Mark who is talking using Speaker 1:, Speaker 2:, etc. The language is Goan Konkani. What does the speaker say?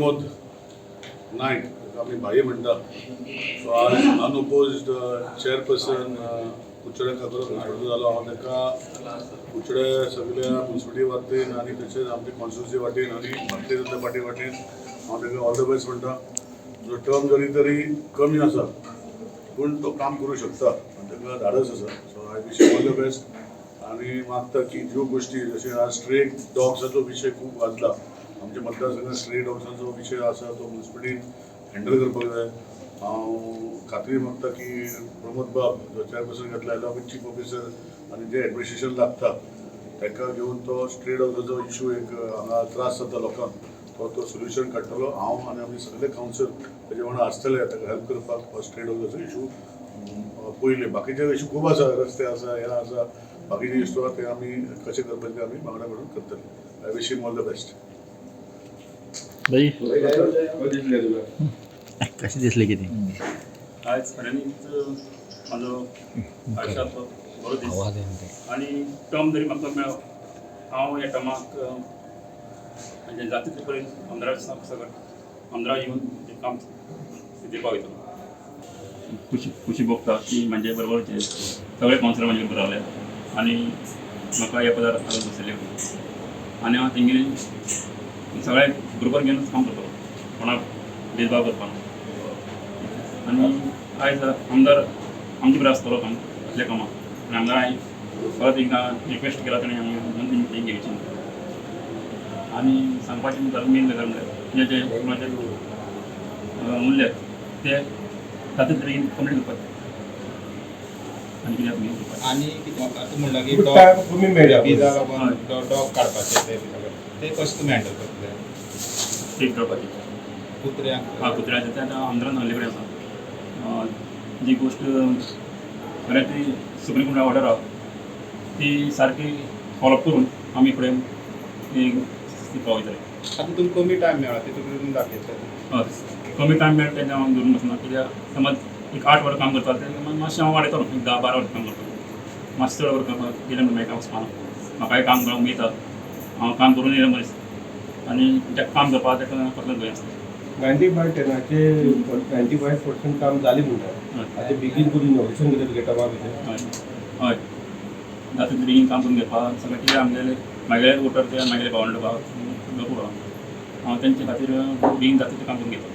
Speaker 1: प्रमोद नायक, ताका आमी भाई म्हणटा, तो आज अनओपोज्ड चेअरपर्सन कुडचडें खातूर म्युन्सिपालिटी जालो. हांव ताका कुडचडे सगळ्या म्युन्सिपालिटी वतीन आनी तशेंच आमचे कॉन्स्टिट्युन्सी वाटेन आनी भारतीय जनता पार्टी वाटेन हांव ताका ऑल the best म्हणटा. जो टर्म जरी तरी कमी आसा, पूण तो काम करूं शकता आनी ताका धाडस आसा. So I wish all the best आनी मागता की ज्यो गोश्टी, जशें आज स्ट्रे डॉग्साचो विशय खूब गाजला आमच्या मतदारसंघात, स्ट्रे डॉग्साचो विशय आसा, तो म्युन्सिपालिटीन हँडल करपाक जाय. हांव खात्री मागता की प्रमोद बाब जो चेअरपर्सन घेतला, along with chief officer आनी जे एडमिनिस्ट्रेशन लागता ताका घेवन, तो स्ट्रे डॉग्साचो इशू एक हांगा त्रास जाता लोकांक, तो तो सोल्युशन काडटलो. हांव आनी आमी सगळे कावन्सिल ताजे वांगडा आसतले ताका हेल्प करपाक. हो स्ट्रे डॉग्साचो इशू पयले, बाकीचे इशू खूब आसा, रस्ते आसा, हे आसा, बाकीचे इशू आसा, ते आमी कशे करपाचे ते आमी वांगडा मेळून करतले. I wish him all the best.
Speaker 2: बाई.
Speaker 3: दिसले तुका?
Speaker 2: कशें दिसलें कितें?
Speaker 4: आयज खऱ्यांनीच म्हाजो आयुश्याचो बरो दीस.
Speaker 2: आवाज येना ते.
Speaker 4: आनी टर्म जरी म्हाका मेळ्ळो, हांव ह्या टर्माक म्हणजे जाता तितले पर्यंत आमदारा सगळं आमदारा येवन तें काम सिद्धी पावयतलो. खुशी खुशी भोगता की म्हाजे बरोबर जे सगळे कावन्सिलर म्हाजे बरोबर रावले आनी म्हाका ह्या पदार हाडून बसयले आनी हांव तेंगेली सगळे ग्रुपार घेवनच काम करतलो, कोणाक भेदभाव करपाक. आनी आयज आमदार आमचे बरोबर आसतलो काम असल्या कामाक आनी आमदार हांवें परत एकदां रिक्वेस्ट केला, ताणें आमी म्हणून मिटींग घेवची. आनी सांगपाचें गजाल, मेन गजाल म्हणल्यार जे जे कोणाचे उरल्यात ते जाता तितले बेगीन कंप्लीट करपाक आनी कितें तुमी करपाक.
Speaker 5: आनी कितें आतां म्हणलां की
Speaker 3: तुका
Speaker 5: डॉग
Speaker 3: टायम कमी मेळ्ळा.
Speaker 5: बिजा लागून
Speaker 4: हय.
Speaker 5: डॉग काडपाचे ते बी सगळे, ते कशें तुमी हँडल करतले?
Speaker 4: एक करपाची.
Speaker 5: कुत्र्यांक.
Speaker 4: हा, कुत्र्याचें तें आतां आमदारान सांगले कडेन आसा. जी गोश्ट खरें ती सुप्रीम कोर्टा ऑर्डर आहा, ती सारकी फॉलोअप करून आमी फुडें ती पावयतले.
Speaker 5: आतां तुमकां कमी टायम मेळ्ळा, तितून तुमी दाखयतले?
Speaker 4: हय, कमी टायम मेळटा तेन्ना हांव धरून बसना. कित्याक समज एक 8 वरां काम करता, ते मातशें हांव वाडयतलो, एक 10-12 वरां काम करतलो. मातशें चड वरां करपाक गेलें म्हणून मागीर वचपाना. म्हाकाय काम करूंक उमेद येता. हांव काम करून येयला मनीस आनी ज्याका काम करपाक ताका कसलें भंय आसता.
Speaker 3: 95 टेनाचे 95% काम जालें म्हणटा. आतां बेगीन करून इनॉग्रेशन करता तुगे टर्मा भितर?
Speaker 4: हय हय जाता तितलें बेगीन काम करून घेवपाक. सगळें कितें आमगेले म्हागेले वोटर ते म्हागेले भावंड भाव भरपूर आहा. हांव तेंचे खातीर बेगीन जाता तितलें काम करून घेतलो.